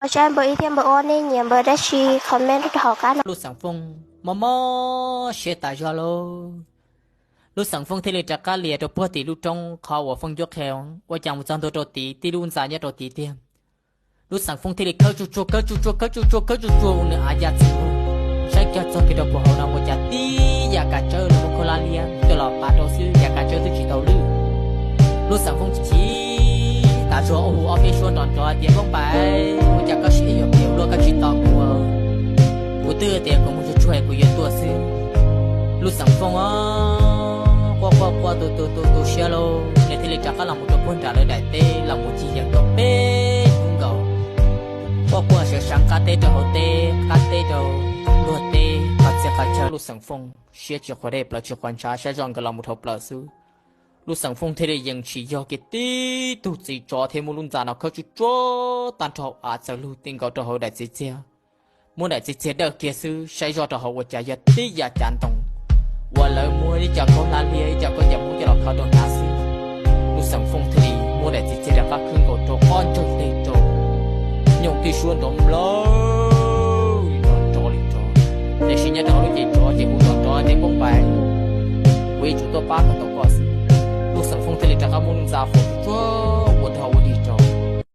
Saib npawb ib thiab npawb ob nej nyiam npawb dab tsi comment rau hauv qab no. Lub Xeem Foob mob mob siab tas zog lauj. Lub Xeem Foob thiaj li rov qab lias rau puag tim lub roob qhov uas Foob Ncuab qhia, ua cas mus txog ntua rau tid tib lub ntxa nyob rau tid tiag. Lub Xeem Foob thiaj li khawb tsuag tsuag khawb tsuag tsuag khawb tsuag tsuag khawb tsuag tsuag ua nws av ya txwm mus saib kiag txog kiag rau puag hauv no ua cas tib yam kav tsawb los muab khaub hlab liab coj los pav rau xwb, yam kav tsawb twb tsis tau lwj. Lub Xeem Foob chim chim tas zog ua hu ob peb suab nrov nrov hais tias, Npauj Npaim, ua cas koj siab yuam kev ua luaj, koj tsis tos kuv? Kuv twb tias kuv mus tsuag tsuag kuv yuav tuaj xwb. Lub Xeem Foob quaj quaj quaj tu tu tu tu siab lauj, nws thiaj li rov qab los mus rau puag nram lawv daim teb los mus cig yees tau peb hnub nkaus. Quaj quaj sawv seev qab teb rau hauv teb, qab teb rau luag teb, qhov txhia qhov chaw Lub Xeem Foob siab tsis quav dej plaws tsis quav ntshav, saib zoj nkawd los mus dhau plaws xwb. Lub Xeem Foob thiaj li yeej tsis yog kiag tib tug txiv tsov thiab muab lub ntxa no khawb tsuag tsuag tag nrho av txawm lug ti nkaus rau hauv daim txiv txiag. Muab daim txiv txiag dawj kiag xwb, saib zoj rau hauv ua cas yog tib yam cav ntoo uas lawv muab ib co khaub hlab liab ib co khaub ncaws muab coj los khawb rau hnav xwb. Lub Xeem Foob thiaj li muab daim txiv txiag rov qab khwb nkaus rau ob ntsawg teg rau, nyooj twj suab nrov nplawg li nrov nrov li nrov. Tiam sis nyob rau hauv lub cev tsov ces hu nrov nrov tias, Npauj Npaim, kuv yuav tsum tuaj pab kom tau koj xwb. Lub Xeem Foob thiaj li rov qab muab lub ntxa faus tsuag ua rau ua dig rau.